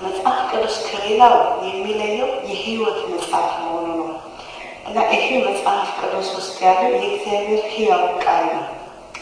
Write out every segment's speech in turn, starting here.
መጽሐፍ ቅዱስ ከሌላው የሚለየው የሕይወት መጽሐፍ መሆኑ ነው። እና ይሄ መጽሐፍ ቅዱስ ውስጥ ያለው የእግዚአብሔር ሕያው ቃል ነው።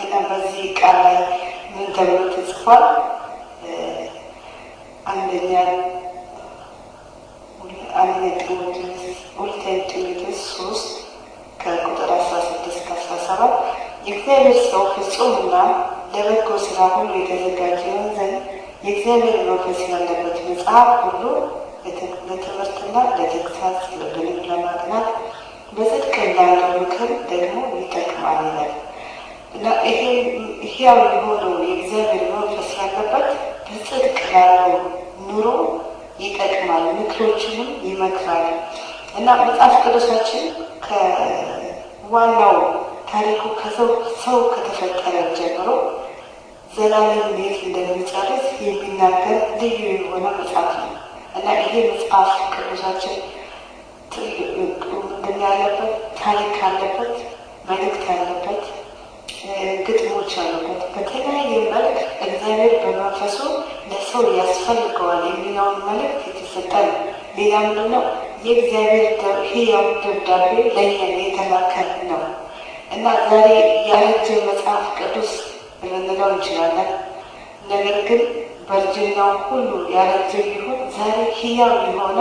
እና በዚህ ቃል ላይ ምን ተብሎ ተጽፏል? አንደኛ ጢሞቴዎስ፣ ሁለተኛ ጢሞቴዎስ 3 ከቁጥር 16 ከ17፣ የእግዚአብሔር ሰው ፍጹምና ለበጎ ስራ ሁሉ የተዘጋጀ ይሆን ዘንድ የእግዚአብሔር መንፈስ ያለበት መጽሐፍ ሁሉ ለትምህርትና ለተግሣጽ፣ ልብንም ለማቅናት፣ በጽድቅ ላለው ምክር ደግሞ ይጠቅማል ይላል። እና ይሄ ሕያው የሆነው የእግዚአብሔር መንፈስ ያለበት በጽድቅ ላለው ኑሮ ይጠቅማል፣ ምክሮችንም ይመክራል። እና መጽሐፍ ቅዱሳችን ከዋናው ታሪኩ ከሰው ሰው ከተፈጠረ ጀምሮ ዘላለም እንዴት እንደሚጨርስ የሚናገር ልዩ የሆነ መጽሐፍ ነው። እና ይሄ መጽሐፍ ቅዱሳችን ምንድን ያለበት? ታሪክ አለበት፣ መልእክት ያለበት፣ ግጥሞች አሉበት። በተለያየ መልክ እግዚአብሔር በመንፈሱ ለሰው ያስፈልገዋል የሚለውን መልእክት የተሰጠ ነው። ሌላ ምንድን ነው? የእግዚአብሔር ሕያው ደብዳቤ ለእኛ የተላከ ነው። እና ዛሬ ያረጀ መጽሐፍ ቅዱስ ልንለው እንችላለን። ነገር ግን በእርጅናው ሁሉ ያረጀ ቢሆን ዛሬ ሕያው የሆነ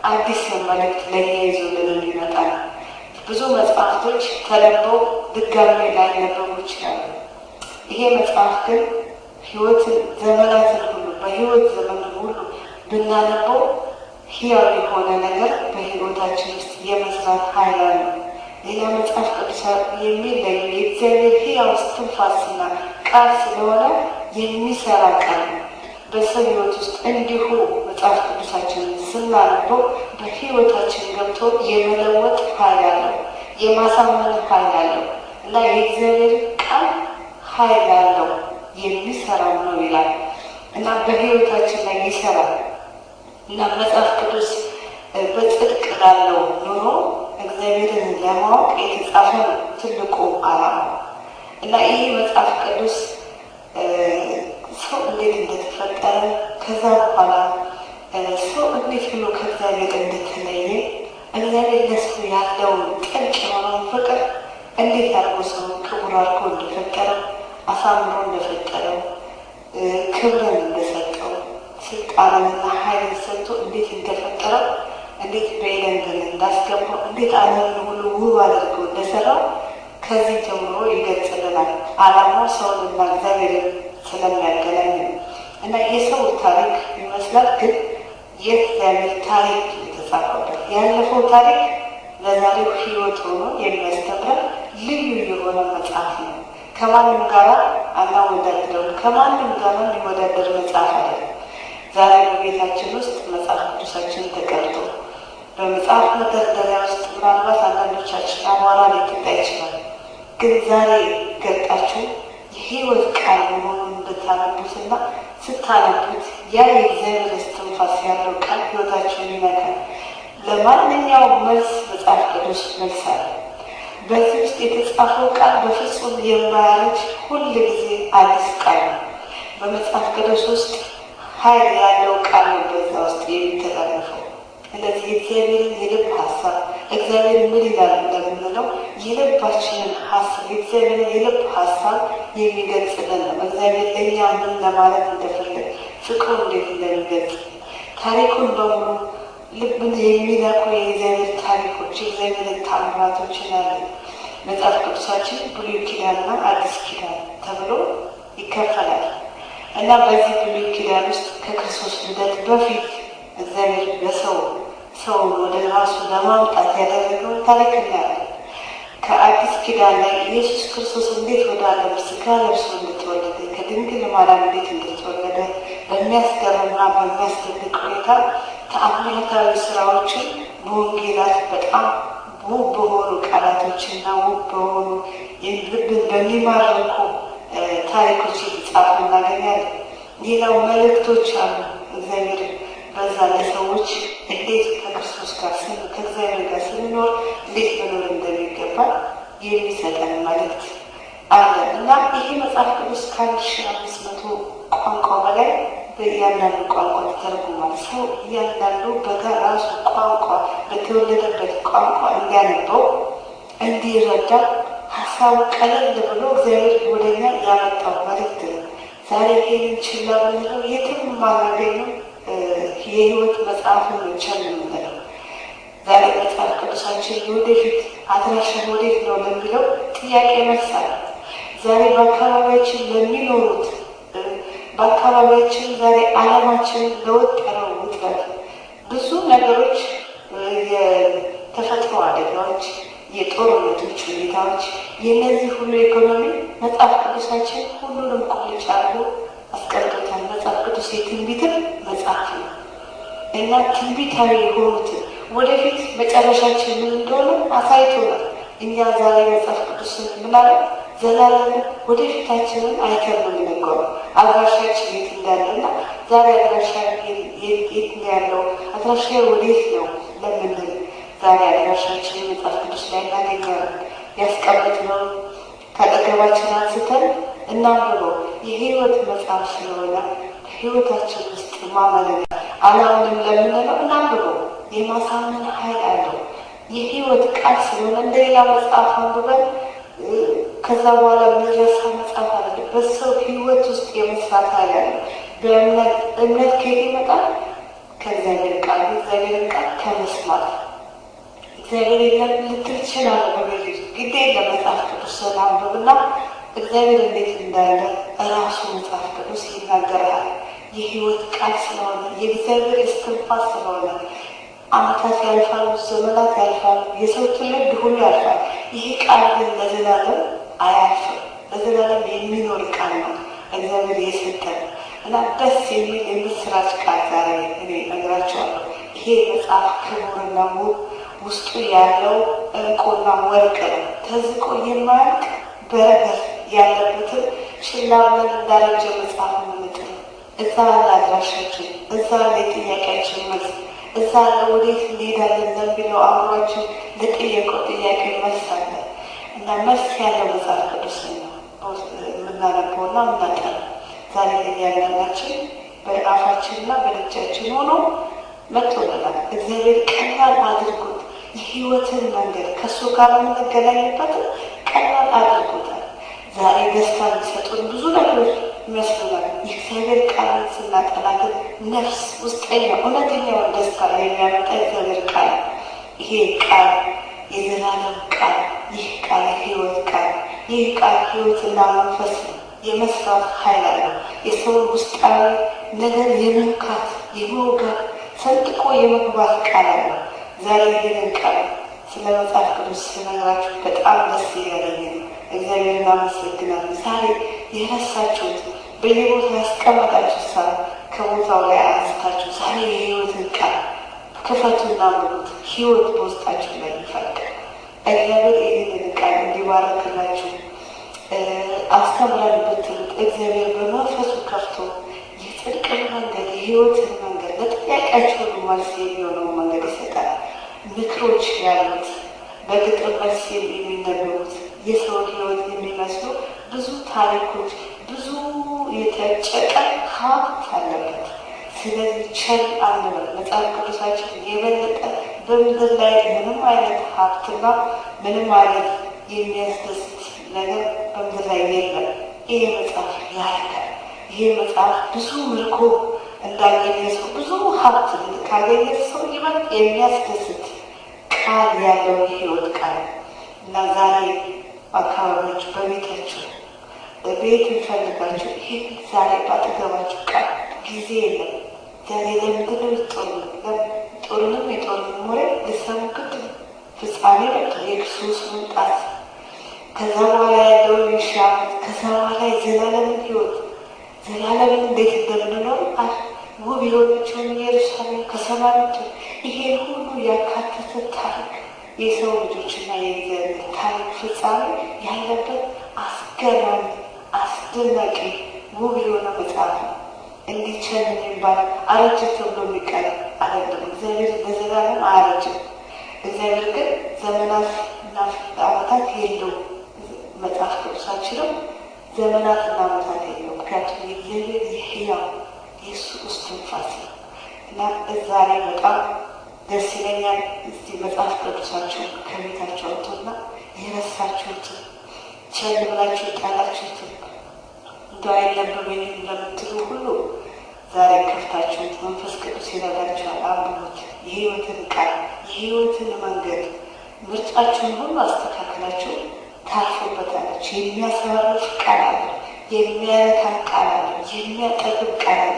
አዲስ መልእክት ለእኛ ይዞልን የሚመጣ ነው። ብዙ መጽሐፍቶች ተነበው ድጋሜ ላይነበቡ ይችላሉ። ይሄ መጽሐፍ ግን ሕይወትን ዘመናትን ሁሉ በሕይወት ዘመን ሁሉ ብናነበው ሕያው የሆነ ነገር በሕይወታችን ውስጥ የመስራት ኃይል አለው። ሌላ መጽሐፍ ቅዱስ የሚለየው የእግዚአብሔር ሕያው እስትንፋስና ቃል ስለሆነ የሚሰራ ቃል ነው። በሰው ሕይወት ውስጥ እንዲሁ መጽሐፍ ቅዱሳችንን ስናነበው በሕይወታችን ገብቶ የመለወጥ ኃይል አለው፣ የማሳመን ኃይል አለው። እና የእግዚአብሔር ቃል ኃይል አለው፣ የሚሰራው ነው ይላል። እና በሕይወታችን ላይ ይሰራል። እና መጽሐፍ ቅዱስ በጽድቅ ላለው ኑሮ እግዚአብሔርን ለማወቅ የተጻፈ ነው ትልቁ ዓላማው። እና ይህ መጽሐፍ ቅዱስ ሰው እንዴት እንደተፈጠረ፣ ከዛ በኋላ ሰው እንዴት ብሎ ከእግዚአብሔር እንደተለየ፣ እግዚአብሔር ለሰው ያለውን ጥልቅ የሆነውን ፍቅር፣ እንዴት አድርጎ ሰው ክቡር አድርጎ እንደፈጠረው፣ አሳምሮ እንደፈጠረው፣ ክብርን እንደሰጠው፣ ስልጣንንና ኃይልን ሰጥቶ እንዴት እንደፈጠረው፣ እንዴት በኤደን ገነት እንዳስገባው፣ እንዴት ዓለምን ሁሉ ውብ አድርጎ እንደሰራው ከዚህ ጀምሮ ይገልጽልናል። ዓላማው ሰውንና እግዚአብሔርን ስለሚያገናኝ ነው። እና የሰው ታሪክ ይመስላል፣ ግን የእግዚአብሔር ታሪክ የተጻፈበት፣ ያለፈው ታሪክ ለዛሬው ሕይወት ሆኖ የሚያስተምረን ልዩ የሆነ መጽሐፍ ነው። ከማንም ጋራ አናወዳድረውም። ከማንም ጋር የሚወዳደር መጽሐፍ አይደለም። ዛሬ በቤታችን ውስጥ መጽሐፍ ቅዱሳችን ተቀምጦ በመጽሐፍ መደርደሪያ ውስጥ ምናልባት አንዳንዶቻችን አቧራ ሊጠጣ ይችላል። ግን ዛሬ ገልጣችሁ የሕይወት ቃል መሆኑን እንድታነቡትና ስታነቡት ያ የእግዚአብሔር እስትንፋስ ያለው ቃል ሕይወታችሁን ይነካል። ለማንኛውም መልስ መጽሐፍ ቅዱስ መልስ አለ። በዚህ ውስጥ የተጻፈው ቃል በፍጹም የማያረጅ፣ ሁል ጊዜ አዲስ ቃል ነው። በመጽሐፍ ቅዱስ ውስጥ ኃይል ያለው ቃል ነው በዛ ውስጥ የሚተላለፈው። ስለዚህ የእግዚአብሔርን የልብ ሀሳብ፣ እግዚአብሔር ምን ይላል እንደምንለው፣ የልባችንን ሀሳብ፣ የእግዚአብሔርን የልብ ሀሳብ የሚገልጽልን ነው። እግዚአብሔር ለእኛ ምን ለማለት እንደፈለግ፣ ፍቅሩ እንዴት እንደሚገልጽ፣ ታሪኩን በሙሉ ልብን የሚነኩ የእግዚአብሔር ታሪኮች፣ የእግዚአብሔርን ታምራቶች እናያለን። መጽሐፍ ቅዱሳችን ብሉይ ኪዳንና አዲስ ኪዳን ተብሎ ይከፈላል። እና በዚህ ብሉይ ኪዳን ውስጥ ከክርስቶስ ልደት በፊት እግዚአብሔር ለሰው ሰውን ወደ ራሱ ለማምጣት ያደረገውን ታሪክ እናያለን። ከአዲስ ኪዳን ላይ ኢየሱስ ክርስቶስ እንዴት ወደ ዓለም ስጋ ለብሶ እንደተወለደ፣ ከድንግል ማርያም እንዴት እንደተወለደ፣ በሚያስገርምና በሚያስደንቅ ሁኔታ ተአምራታዊ ስራዎችን በወንጌላት በጣም ውብ በሆኑ ቃላቶችና ውብ በሆኑ ልብን በሚማርኩ ታሪኮች የተጻፉ እናገኛለን። ሌላው መልእክቶች አሉ። እግዚአብሔር በዛ ለሰዎች እንዴት ከክርስቶስ ጋር፣ ከእግዚአብሔር ጋር ስንኖር እንዴት መኖር እንደሚገባ የሚሰጠን መልእክት አለ። እና ይሄ መጽሐፍ ቅዱስ ከ1500 ቋንቋ በላይ በእያንዳንዱ ቋንቋ ተተርጉሟል። ሰው እያንዳንዱ በራሱ ቋንቋ በተወለደበት ቋንቋ እንዲያነበው እንዲረዳ ሀሳቡ ቀለል ብሎ እግዚአብሔር ወደኛ ያመጣው መልእክት ነው። ዛሬ ይሄንን ችላ ብንለው የትም የማናገኘው የህይወት መጽሐፍን ነው ቸል የምንለው። ዛሬ መጽሐፍ ቅዱሳችን ወደፊት አድራሻ ወዴት ነው ለሚለው ጥያቄ መልስ አለ። ዛሬ በአካባቢያችን ለሚኖሩት፣ በአካባቢያችን ዛሬ ዓለማችንን ለወጠረው ውጥረት፣ ብዙ ነገሮች፣ የተፈጥሮ አደጋዎች፣ የጦርነቶች ሁኔታዎች፣ የእነዚህ ሁሉ ኢኮኖሚ መጽሐፍ ቅዱሳችን ሁሉንም ቁልጭ አድርጎ አስቀምጦታል። መጽሐፍ ቅዱስ የትንቢትም መጽሐፍ ነው እና ትንቢታዊ የሆኑትን ወደፊት መጨረሻችን ምን እንደሆነ አሳይቶናል። እኛ ዛሬ መጽሐፍ ቅዱስን ምናለ ዘላለምን ወደፊታችንን አይተን ነው የምንጓዘው። አድራሻችን የት እንዳለና ዛሬ አድራሻ የት ነው ያለው፣ አድራሻ ወዴት ነው ለምንል ዛሬ አድራሻችንን መጽሐፍ ቅዱስ ላይ እናገኛለን። ያስቀመጥነውን ከአጠገባችን አንስተን እናንብበው። የህይወት መጽሐፍ ስለሆነ ህይወታችን ውስጥ ማመንን አላምንም ለምንለው እናንብበው። የማሳመን ኃይል አለው። የህይወት ቃል ስለሆነ እንደሌላ መጽሐፍ አንብበን ከዛ በኋላ የሚረሳ መጽሐፍ አይደለም። በሰው ህይወት ውስጥ የመስራት ኃይል አለው። በእምነት እምነት ከየት ይመጣል? ከእግዚአብሔር ቃል፣ የእግዚአብሔርን ቃል ከመስማት። እግዚአብሔር የለም ልትል ትችላለህ። በቤት ውስጥ ግዴ የለም። መጽሐፍ ቅዱስ አንብብና እግዚአብሔር እንዴት እንዳለ እራሱ መጽሐፍ ቅዱስ ይናገራል። የህይወት ቃል ስለሆነ፣ የእግዚአብሔር እስትንፋስ ስለሆነ፣ ዓመታት ያልፋሉ፣ ዘመናት ያልፋሉ፣ የሰው ትውልድ ሁሉ ያልፋል። ይሄ ቃል ግን ለዘላለም አያልፍም። ለዘላለም የሚኖር ቃል ነው እግዚአብሔር የሰጠን እና ደስ የሚል የምስራች ቃል ዛሬ እኔ እነግራቸዋለሁ። ይሄ መጽሐፍ ክቡርና ውብ፣ ውስጡ ያለው እንቁና ወርቅ ነው። ተዝቆ የማያልቅ በረከት ያለበትን ችላ ብለን እንዳረጀ መጽሐፍ የምንጥለው፣ እዛ አለ አድራሻችን፣ እዛ አለ የጥያቄያችን መልስ፣ እዛ አለ ወዴት እንሄዳለን ለሚለው አእምሯችን ለጠየቀው ጥያቄ መልስ አለ እና መልስ ያለው መጽሐፍ ቅዱስ ነው የምናነበውና የምናጠነው። ዛሬ ለእያንዳንዳችን በአፋችንና በልጃችን ሆኖ መጥቶልናል። እግዚአብሔር ቀላል አድርጎት የህይወትን መንገድ ከእሱ ጋር የምንገናኝበትን ቀላል አድርጎታል። ዛሬ ደስታ የሚሰጡን ብዙ ነገሮች ይመስሉናል። የእግዚአብሔር ቃልን ስናጠና ግን ነፍስ ውስጠኛ እውነተኛውን ደስታ የሚያመጣ እግዚአብሔር ቃል፣ ይሄ ቃል የዘላለም ቃል፣ ይህ ቃል የህይወት ቃል፣ ይህ ቃል ህይወትና መንፈስ ነው። የመስራት ኃይል አለው። የሰውን ውስጣዊ ነገር የመንካት፣ የመውጋት፣ ሰንጥቆ የመግባት ቃል አለው። ዛሬ ይህንን ቃል ስለ መጽሐፍ ቅዱስ ስነግራችሁ በጣም ደስ እያለኝ ነው። እግዚአብሔርን አመሰግናለሁ። ዛሬ የረሳችሁት፣ በየቦታው ያስቀመጣችሁ ሳ ከቦታው ላይ አንስታችሁ ዛሬ የህይወትን ቃል ክፈቱና አንብቡት። ህይወት በውስጣችሁ ላይ ይፈልቃል። እግዚአብሔር ይህንን ቃል እንዲባርክላችሁ አስተምረን ብትሉት እግዚአብሔር በመንፈሱ ከፍቶ የጽድቅን መንገድ፣ የህይወትን መንገድ፣ ለጥያቄያችሁ ሁሉ መልስ የሚሆነውን መንገድ ይሰጣል። ምክሮች ያሉት፣ በግጥም መልስ የሚነበቡት፣ የሰውን ህይወት የሚመስሉ ብዙ ታሪኮች፣ ብዙ የተጨቀ ሀብት አለበት። ስለዚህ ቸል አንበል። መጽሐፍ ቅዱሳችን የበለጠ በምድር ላይ ምንም አይነት ሀብትና ምንም አይነት የሚያስደስት ነገር በምድር ላይ የለም። ይሄ መጽሐፍ ያረካል። ይሄ መጽሐፍ ብዙ ምርኮ እንዳገኘ ሰው፣ ብዙ ሀብት ካገኘ ሰው ይበልጥ የሚያስደስት ቃል ያለው የህይወት ቃል እና ዛሬ አካባቢዎች በቤታችሁ ቤት እንፈልጋችሁ ይህ ዛሬ ባጠገባችሁ ቃል ጊዜ የለም። ዛሬ ለምንድነው ጦርነት? ጦርንም የጦርንም ወሬ ልሰሙ ግድ ነው። ፍጻሜ መጥቶ የክርስቶስ መምጣት፣ ከዛ በኋላ ያለውን የሺህ ዓመት፣ ከዛ በኋላ የዘላለምን ህይወት፣ ዘላለምን እንዴት እንደምንኖር፣ ውብ የሆነችውን ኢየሩሳሌም ከሰማይ ይሄን ሁሉ ያካተተ ታሪክ፣ የሰው ልጆችና የእግዚአብሔር ታሪክ ፍጻሜ ያለበት አስገራሚ፣ አስደናቂ፣ ውብ የሆነ መጽሐፍ ነው። እንዲህ ቸል የሚባል፣ አረጀ ተብሎ የሚቀር አይደለም። እግዚአብሔር ለዘላለም አያረጅም። እግዚአብሔር ግን ዘመናት እና ዓመታት የለውም። መጽሐፍ ቅዱሳችንም ዘመናትና ዓመታት የለውም። ምክንያቱም የእግዚአብሔር የህያው የእሱ እስትንፋስ ነው እና እዛ ላይ በጣም ደስ ይለኛል። እስቲ መጽሐፍ ቅዱሳችሁን ከቤታችሁ አውጡና የረሳችሁትን፣ ቸል ብላችሁ የጣላችሁትን፣ እንደው አይነበበኝም ለምትሉ ሁሉ ዛሬ ከፍታችሁት መንፈስ ቅዱስ ይረዳችኋል። አንብቡት። የህይወትን ቃል፣ የህይወትን መንገድ፣ ምርጫችሁን ሁሉ አስተካክላችሁ ታርፉበታላችሁ። የሚያሳርፍ ቃል አለ፣ የሚያረካ ቃል አለ፣ የሚያጠግብ ቃል አለ።